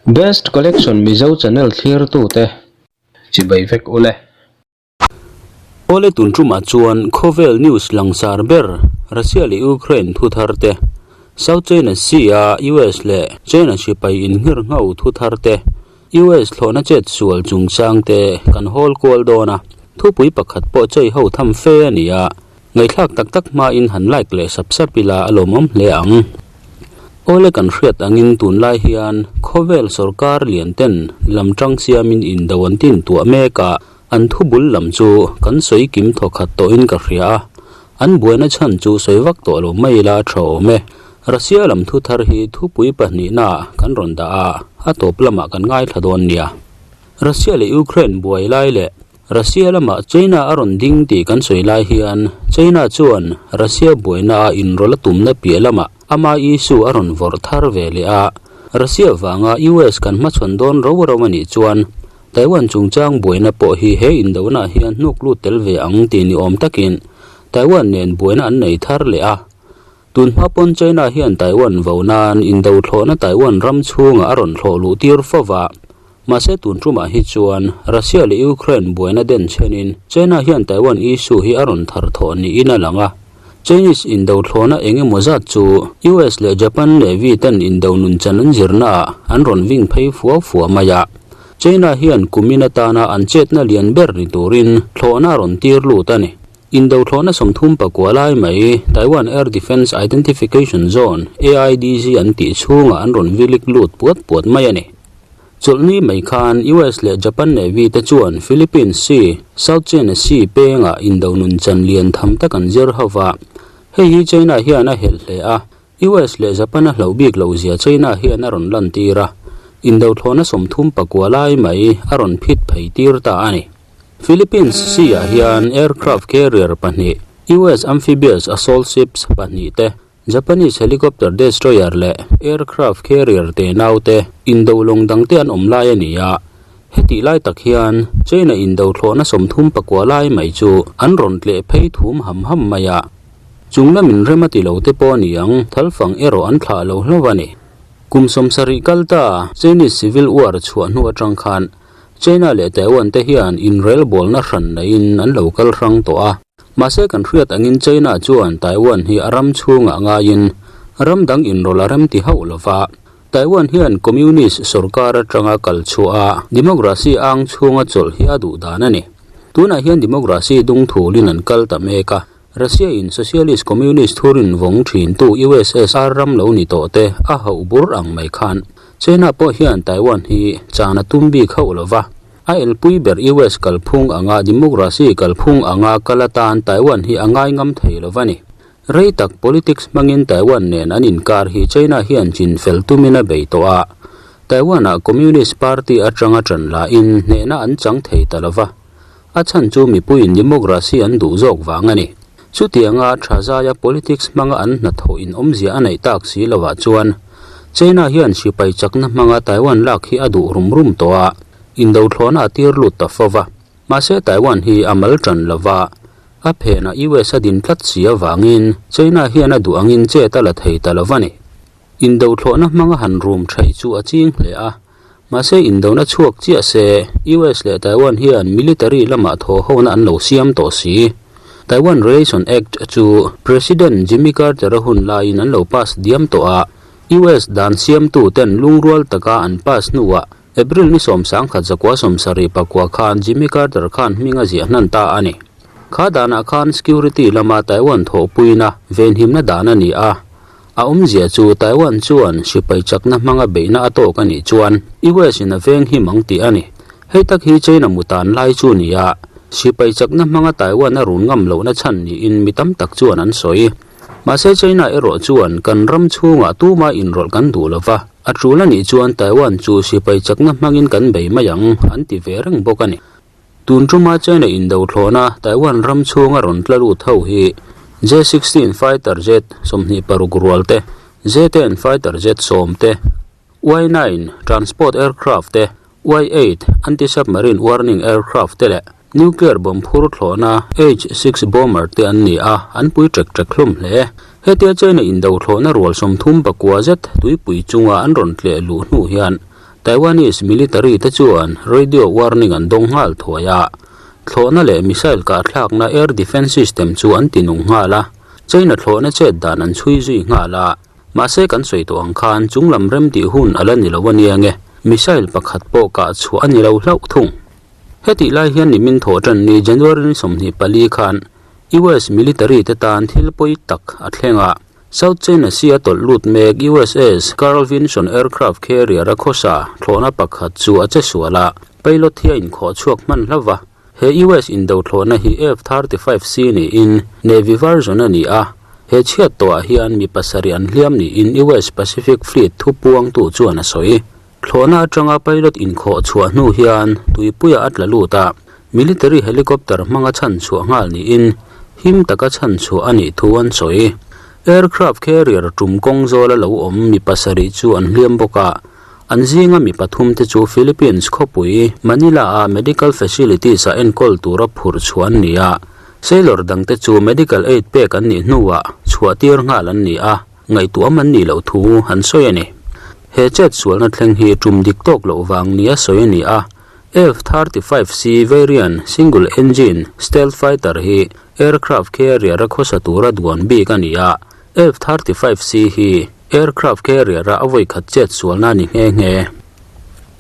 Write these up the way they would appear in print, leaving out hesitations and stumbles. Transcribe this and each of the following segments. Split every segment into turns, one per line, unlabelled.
Best Collection Mizo channel thlirtute chibai vek ule.
Awle tun tumah chuan khawvel news langsar ber Russia leh Ukraine thu thar te, South China Sea a US leh China sipai inngher ngho thu thar te, US thlawhna chet sual chungchang te kan hawl kual dawn a, thupui pakhat pawh chei ho tham fe a ni a, Ngaihthlak tak tak hmain han like leh sap sap ila a lawmawm hle ang. Awle kan hriat angin tunlai hian khawvel sorkar lian ten lam tang siamin indo an tin tuah mek a, an thu bul lam chu kan sawi kim thawkhat tawhin ka hria a, an buaina chhan chu sawi vak tawh lo mai ila a tha awm e. Russia lam thu thar hi thupui pahnihna kan rawn dah a, a tawp lamah kan ngaithla dawn nia. Russia leh Ukraine buai lai leh Russia lamah China a rawn ding tih kan sawi lai hian China chuan Russia buaina a inrawlh a tumna piah lamah ama issue a rawn vawrh thar ve leh a. Russia vanga US kan hmachhawn dawn ro ro a nih chuan Taiwan chungchang buaina pawh hi he indona hian hnuk lut tel ve ang tih ni awm takin Taiwan nen buaina an nei thar leh a. Tun hma pawn China hian Taiwan vo nan indo thlawhna Taiwan ram chhungah a rawn thlawh luh tir fo va. Mahse tun tumah hi chuan Russia leh Ukraine buaina den chhenin China hian Taiwan issue hi a rawn thar thawh niin a lang a. Chinese indo thlawhna eng emaw zat chu US leh Japan Navy ten indo nun chan an zirnaah an rawn ving phei fua fua mai a. China hian kumin atana an chetna lian ber ni turin thlawhna a rawn tir lut a ni. Indo thlawhna 39 lai mai Taiwan Air Defense Identification Zone, AIDZ, an tih chhungah an rawn vilik lut puat puat mai a ni. Chawlhni mai khan US leh Japan Navy te chuan Philippines Sea, South China Sea pengah indo nun chan lian tham tak an zir ho va. Hei hi China hian a helh hle a, US leh Japan a hlauh bik loh zia China hian a rawn lantir a, indo thlawhna 39 lai mai a rawn phit phei tir ta a ni. Philippines Sea-ah hian aircraft carrier pahnih, US amphibious assault ships pahnih te, Japanese helicopter destroyer leh aircraft carrier te naute indo lawng dangte an awm lai a ni a. Hetih lai tak hian China indo thlawhna 39 lai mai chu an rawn tleh phei thum ham ham mai a. Chung lamin rem a ti lo te pawh a ni ang, thalfang erawh an thlah lo hlauh a ni. Kum 70 kal ta Chinese Civil War chhuah hnu atang khan China leh Taiwan te hian inrelbawlna hran neiin an lo kal hrang tawh a. Mahse kan hriat angin China chuan Taiwan hi a ram chhungah ngaiin ram dang inrawlh a rem ti hauh lo va. Taiwan hian Communist sorkar atanga kal chhuah a democracy ang chhunga chawlh hi a duh dan a ni. Tunah hian democracy dung thulin an kal ta mek a. Russia in Socialist Communist thurin vawng thintu USSR ram lo ni tawh te a hauh bur ang mai khan China pawh hian Taiwan hi chan a tum bik hauh lo va. A elpui ber US kalphung anga democracy kalphung anga kal atan Taiwan hi a ngai ngam thei lo va ni. Rei tak politics hmangin Taiwan nen an inkar hi China hian chin fel tumin a bei tawh a. Taiwan ah Communist Party atanga ṭan lahin hnehna an chang thei ta lo va. A chhan chu mipuiin democracy an duh zawk vang a ni. Chutianga tha zaia politics hmanga an hnathawh in awmzia a neih tak si lovah chuan China hian sipai chakna hmanga Taiwan lak hi a duh rum rum tawh a, indo thlawhna a tir lut ta fo va. Mahse Taiwan hi a mal tan lova, a phenah US a din tlat si avangin China hian a duh angin chet a la thei ta lo va ni. Indo thlawhna hmanga han rum theih chu a ching hle a. Mahse indona chhuak chiah se, US leh Taiwan hian military lamah thaw hona an lo siam tawh si. Taiwan Relation Act chu President Jimmy Carter-a hun laiin an lo pass diam tawh a, US dan siamtu ten lungrual taka an pass hnuah April ni 1979 khan Jimmy Carter khan hming a ziah hnan ta a ni. Kha danah khan security lama Taiwan thawhpuina venhimna dan a ni a. A awmzia chu Taiwan chuan sipai chakna hmanga beihna a tawk a nih chuan US in a veng him ang tih a ni. Hei tak hi China mutan lai chu ni a, sipai chakna hmanga Taiwan a run ngam lohna chhan niin mi tam tak chuan an sawi. Mahse China erawh chuan kan ram chhungah tuma inrawlh kan duh lo va, a tul a nih chuan Taiwan chu sipai chakna hmangin kan bei mai ang an ti ve reng bawk a ni. Tun tuma China indo thlawhna Taiwan ram chhunga rawn tla lut ho hi J-16 fighter jet 26 rual te, J-10 fighter jet sawm te, Y-9 transport aircraft te, Y-8 anti-submarine warning aircraft te leh nuclear bomb phur thlawhna H-6 bomber te an ni a, an pui ṭek ṭek hlawm hle. Hetia China indo thlawhna rual 39 zet tuipui chunga an rawn tleh luh hnu hian. Taiwanese military te chuan radio warning an dawng nghal thuai a, thlawhna leh missile kahthlakna air defence system chu an ti nung nghal a, China thlawhna chet dan an chhui zui nghal a. Mahse kan sawi tawh ang khan chunglam rem tih hun a la ni lo a nia nge, missile pakhat pawh kah chhuah a ni lo hlauh thung. Hetih lai hian nimin thawh tan ni January ni 24 khan US military te tan thil pawi tak a thleng a, South China Sea a tawlh lut mek USS Carl Vinson aircraft carrier a khawsa thlawhna pakhat chu a che sual a, pilot hi a inkhawh chhuak hman hlauh va. He US indo thlawhna hi F-35C niin Navy version a ni a, he chhiat tawhah hian mi pasarih an hliam niin US Pacific Fleet thupuangtu chuan a sawi. Thlawhna atanga pilot inkhawh chhuah hnu hian tuipuiah a tla lut a, military helicopter hmanga chhan chhuah nghal niin him taka chhan chhuah a nih thu an sawi. Aircraft carrier tum kawng zawla lo awm mi pasarih chu an hliam bawk a, An zinga mi pathumte chu Philippines khawpui Manila-a medical facilities-a enkawl tura phurh chhuah an ni a, sailor dangte chu medical aid pek an nih hnuah chhuah tir nghal an ni a, ngaihtuaham an nih loh thu an sawi a ni. He chet sualna thleng hi tum dik tawk loh vang nia sawi a ni a, F-35C variant single engine stealth fighter hi aircraft carrier-a khawsa tura duan bik a ni a, F-35C hi Aircraft carrier a vawi khat chet sualna a ni nghe nghe.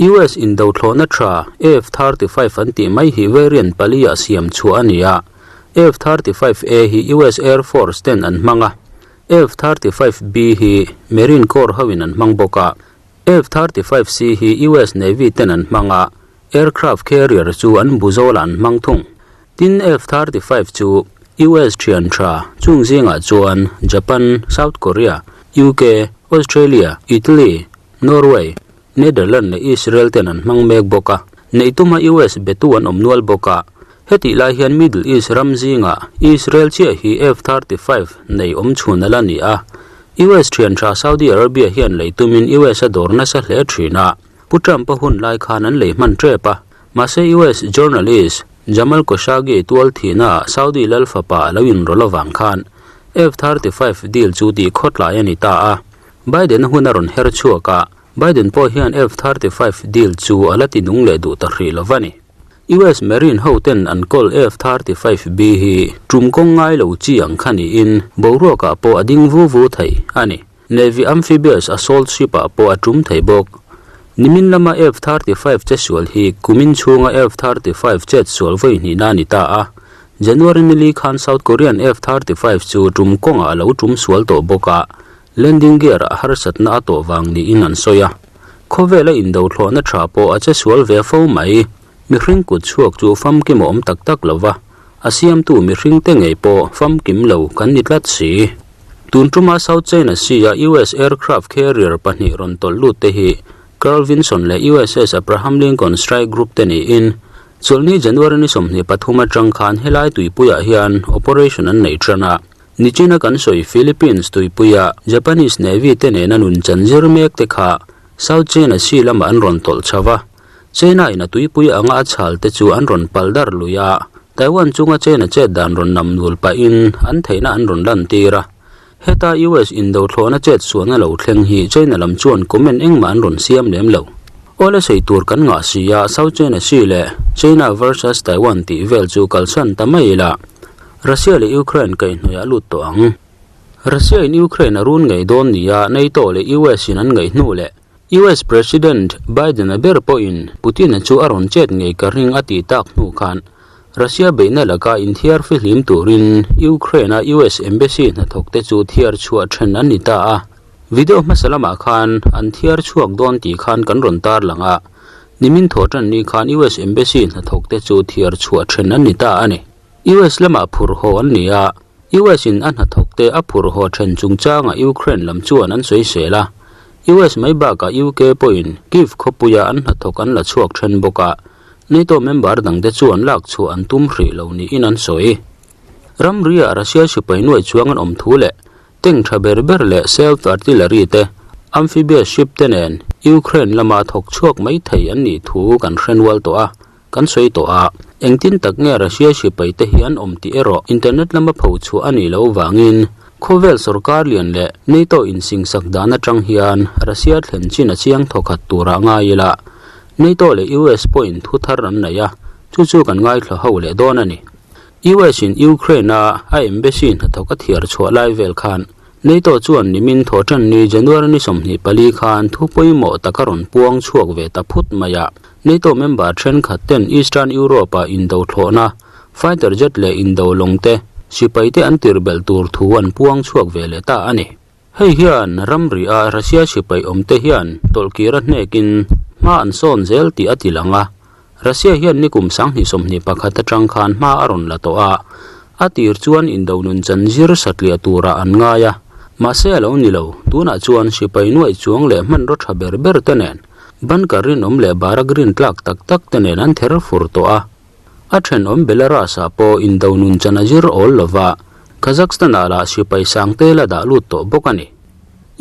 US indo thlawhna tha F-35 an tih mai hi variant pali ah siam chhuah a ni a. F-35A hi US Air Force ten an hmang a, F-35B hi Marine Corps hoin an hmang bawk a, F-35C hi US Navy ten an hmang a, aircraft carrier chu an bu zawlah an hmang thung. Tin, F-35 chu US thian tha chung zingah chuan Japan, South Korea, UK, Australia, Italy, Norway, Netherlands leh Israel ten an hmang mek bawk a. Neih tuma US betu an awm nual bawk a. Hetih lai hian Middle East ram zingah Israel chiah hi F-35 nei awm chhun a la ni a. US thian tha Saudi Arabia hian lei tumin US a dawr nasa hle thin a. Pu Trump-a hun lai khan an lei hman tep a. Mahse US journalist Jamal Khashoggi tual thihnaah Saudi lal fapa a lo inrawlh avang khan F-35 deal chu tih khawtlai a ni ta a. Biden-a hun a rawn her chhuak a, Biden pawh hian F-35 deal chu a la ti nung leh duh ta hrih lo va ni. US Marine hoten an kawl F-35B hi tum kawng ngai lo chi ang kha niin boruakah pawh a ding vu vu thei a ni. Navy amphibious assault ship-ah pawh a tum thei bawk. Nimin lama F-35 che sual hi kumin chhunga F-35 chet sual vawi hnihna a ni ta a. January nili khan South Korean F-35 chu tum kawngah a lo tum sual tawh bawk a, landing gear-ah harsatna a tawh vang niin an sawi a. Khawvela indo thlawhna tha pawh a che sual ve fo mai. Mihring kut chhuak chu famkim a awm tak tak lo va, a siamtu mihringte ngei pawh famkim lo kan ni tlat si. Tun tuma South China Sea-a US aircraft carrier pahnih rawn tawlh lut te hi Carl Vinson leh USS Abraham Lincoln Strike Group te niin, chawlhni January ni 23 atang khan helai tuipuiah hian operation an nei tan a. Nichina kan sawi Philippines tuipuia Japanese Navy te nena nun chan zir mek te kha South China Sea lamah an rawn tawlh chho va. China in a tuipui anga a chhal te chu an rawn pal dar lui a, Taiwan chunga China chet dan rawn nam nul pahin an theihna an rawn lantir a. Heta US indo thlawhna chet suahna lo thleng hi China lam chuan comment engmah an rawn siam lem lo. Awle sawi tur kan ngah si a, South China Sea leh China versus Taiwan tih vel chu kalsan ta mai ila, Russia leh Ukraine kaihhnawih a lut tawh ang. Russia in Ukraine a run ngei dawn nia NATO leh US in an ngaih hnu leh US President Biden-a ber pawhin Putin-a chu a rawn chet ngei ka ring a tih tak hnu khan Russia beihna laka inthiar fihlim turin Ukraine-a US Embassy hnathawkte chu thiar chhuah then an ni ta a. Video hmasa lamah khan an thiar chhuak dawn tih khan kan rawn tarlang a, nimin thawhtan ni khan US Embassy hnathawkte chu thiar chhuah then an ni ta a ni. US lamah phur haw an ni a, US in a hnathawkte a phur haw then chungchangah Ukraine lam chuan an sawisel a. US mai bakah UK pawhin Kyiv khawpuia an hnathawk an la chhuak then bawk a, NATO member dangte chuan lak chhuah an tum hrih lo niin an sawi. Ramriah Russia sipai nuai chuang an awm thu leh Tank tha ber ber leh self artillery te, amphibious ship te nen Ukraine lama thawk chhuak mai thei an nih thu kan hre nual tawh a, kan sawi tawh a. Engtin tak nge Russia sipai te hi an awm tih erawh internet lama pho chhuah a nih loh vangin Khawvel sorkar lian leh NATO insingsak dan atang hian Russia thlen chin a chiang thawkhat turah ngai ila, NATO leh US pawhin thu thar an nei a, chu chu kan ngaithla ho leh dawn a ni. US in Ukraine a a embassy hnathawk a thiar chhuah lai vel khan NATO chuan nimin thawhtan ni January ni 24 khan thu pawimawh tak a rawn puang chhuak ve ta phut mai a. NATO member thenkhat ten Eastern Europe ah indo thlawhna, fighter jet leh indo lawng te, sipai te an tir belh tur thu an puang chhuak ve leh ta a ni. Hei hian ramri a Russia sipai awm te hian tawlhkir a hnekin hma an sawn zel tih a ti lang a. Russia hian nikum 2021 atang khan hma a rawn la tawh a, a tir chuan indo nun chan zir satliah turah an ngai a. Mahse a lo ni lo, tunah chuan sipai nuaih chuang leh hmanraw tha ber ber te nen bunker rinawm leh barak rin tlak tak tak te nen an ther fur tawh a. A thenawm Belarus-ah pawh indo nun chan a zir awl lo va, Kazakhstan-ah lah sipai sang te la dah lut tawh bawk a ni.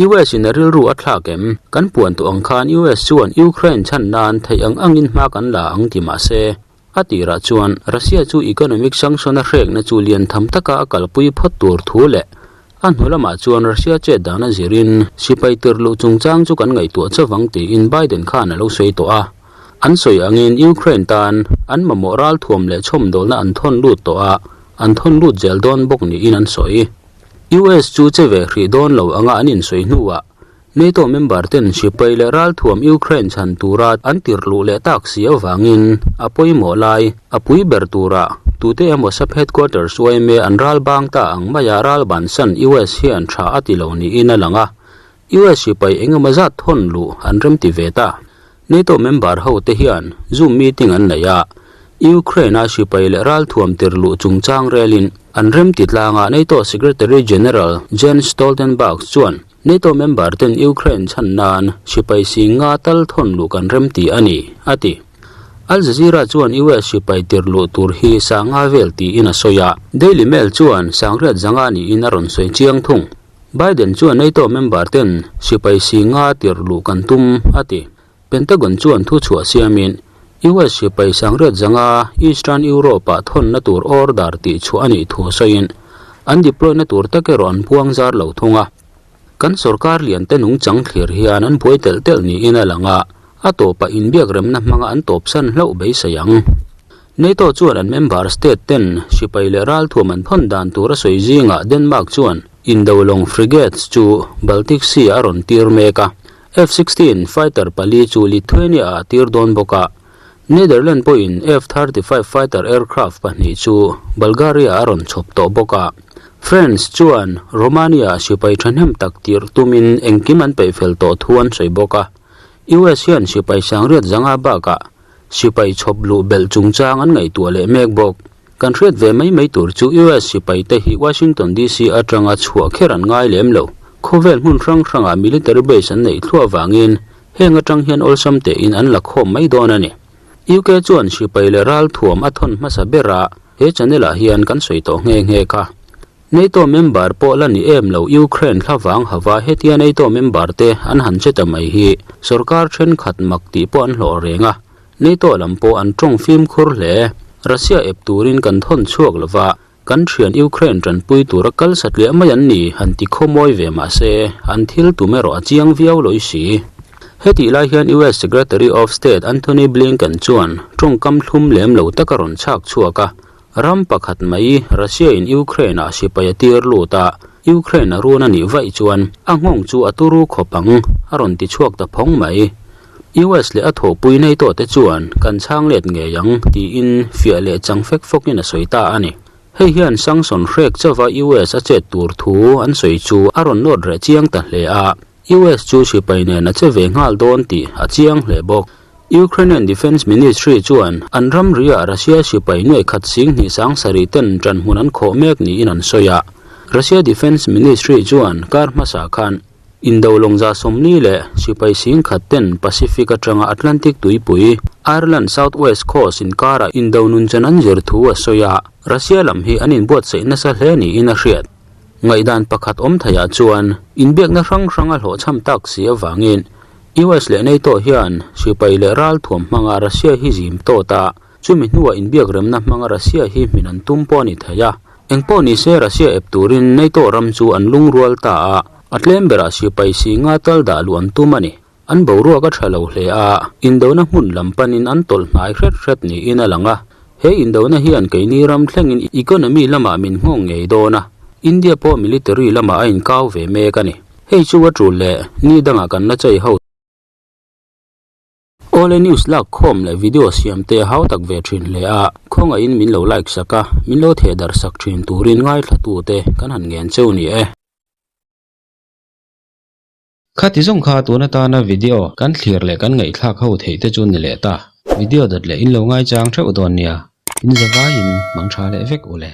US in a rilru a thlak em? Kan puan tawh ang khan US chuan Ukraine chhan nan theih ang angin hma kan la ang ti mah se, a tirah chuan Russia chu economic sanction a hrekna chu lian tham taka a kalpui phawt tur thu leh a hnu lamah chuan Russia chet dan a zirin sipai tirhluh chungchang chu kan ngaihtuah chavang tiin Biden khan a lo sawi tawh a. An sawi angin Ukraine tan an mamawh ralthuam leh chhawmdawlna an thawn lut tawh a, an thawn lut zel dawn bawk niin an sawi. US chu che ve hrih dawn lo anga an insawi hnuah NATO member ten sipai leh ralthuam Ukraine chhan tura an tirhluh leh tak si avangin a pawimawh lai a pui ber tura tute emaw sub headquarters yma an ral bang ta ang maia ral bansan US hian tha a ti lo niin a lang a. US sipai engemaw zat thawn luh an remti ve ta. NATO member ho te hian Zoom meeting an nei a, Ukraine-a sipai leh ralthuam tir luh chungchang relin an remti tlangah NATO Secretary General Jens Stoltenberg chuan NATO member ten Ukraine chhan nan sipai sing nga tal thawn luh kan remti a ni, a ti. Al Jazeera chuan US sipai tir luh tur hi sanga vel tiin a sawi a, Daily Mail chuan sangriat zanga niin a rawn sawi chiang thung. Biden chuan NATO member ten sipai si nga tir luh kan tum, a ti. Pentagon chuan thu chhuah siamin, US sipai sangriat zanga Eastern Europe-ah thawnna tur order tih chhuah a nih thu sawiin, an deploy-na tur tak erawh an puang zar lo thung a. Kan sorkar lian te nungchang thlir hian an buai telh telh niin a lang a, a tawpah inbiak remna hmanga an tawpsan hlauh beisei ang. NATO chuan an member state ten sipai leh ralthuam an thawn dan tur a sawi zingah Denmark chuan Indolong frigates chu Baltic Sea a rawn tir mek a, F-16 fighter pali chu Lithuania ah a tir dawn bawk a. Netherlands pawhin F-35 fighter aircraft pahnih chu Bulgaria a rawn chhawp tawh bawk a. France chuan Romania ah sipai thahnem tak tirh tumin engkim an peihfel tawh thu an sawi bawk a. US hian sipai sangriat zanga bakah sipai chhawp luh belh chungchang an ngaihtuah leh mek bawk. Kan hriat ve mai mai tur chu US sipai te hi Washington DC atanga chhuah kher an ngai lem lo. Khawvel hmun hrang hrangah military base an neih thluah avangin heng atang hian awlsam tein an la khawm mai dawn a ni. UK chuan sipai leh ralthuam a thawn hmasa ber a, he channel ah hian kan sawi tawh nghe nghe kha. NATO member pawh la ni em lo Ukraine thlavang hava hetia NATO member te an han che ta mai hi sorkar thenkhat mak tih pawh an hlawh reng a. NATO lam pawh an tawng fimkhur hle. Russia ep turin kan thawn chhuak lo va, kan thian Ukraine tanpui tura kal satliah mai an ni han ti khawmawi ve mah se, an thil tum erawh a chiang viau lawih si. Hetih lai hian US Secretary of State Antony Blinken chuan tawngkam thlum lem lo tak a rawn chhak chhuak a, ram pakhat mai Russia in Ukraine ah sipai a tir lut a, Ukraine a run a nih vaih chuan a nghawng chu a turu khawp ang a rawn ti chhuak ta phawng mai. US leh a thawhpui nei tawh te chuan kan chhang let ngei ang tiin fiah leh chang fek fawkin a sawi ta a ni. Hei hian sanction hrek chauva US a chet tur thu an sawi chu a rawn nawt reh chiang ta hle a, US chu sipai nen a che ve nghal dawn tih a chiang hle bawk. Ukrainian Defence Ministry chuan an ramriah Russia sipai nuaih khat sing hnih sang sarih ten ṭanhmun an khawh mek niin an sawi a. Russia Defence Ministry chuan kar hmasa khan Indo lawngza 40 leh sipai sing khat ten Pacific atanga Atlantic tuipui, Ireland South West Coast inkarah indo nunchan an zir thu a sawi a, Russia lam hi an inbuatsaih nasa hle niin a hriat. Ngaihdan pakhat awm theiah chuan inbiakna hrang hrang a hlawhchham tak si avangin US leh NATO hian sipai leh ralthuam hmanga Russia hi zim tawt a, chumi hnuah inbiak remna hmanga Russia hi hmin an tum pawh a ni thei a. Engpawh nise Russia ep turin NATO ram chu an lungrual ta a, a tlem berah sipai si nga tal dah luh an tum a ni. An boruak a tha lo hle a, indona hmun lam panin an tawlh hnai hret hret niin a lang a. He indona hian keini ram thlengin economy lamah min nghawng ngei dawn a, India pawh military lamah a inkau ve mek a ni. Hei chu a tul leh ni dangah kan la chei ho. Awle news lak khawm leh video siam te a hau tak ve thin hle a, khawngaihin min lo like sak a, min lo theh darh sak thin turin ngaithla tute kan han ngen cheu ni e.
Khati zawng kha tun atana video kan thlir leh kan ngaihthlak ho theih te chu ni leh ta. Video dawt leh in lo ngaichang theuh dawn nia, in zavaiin mang tha leh vek u le.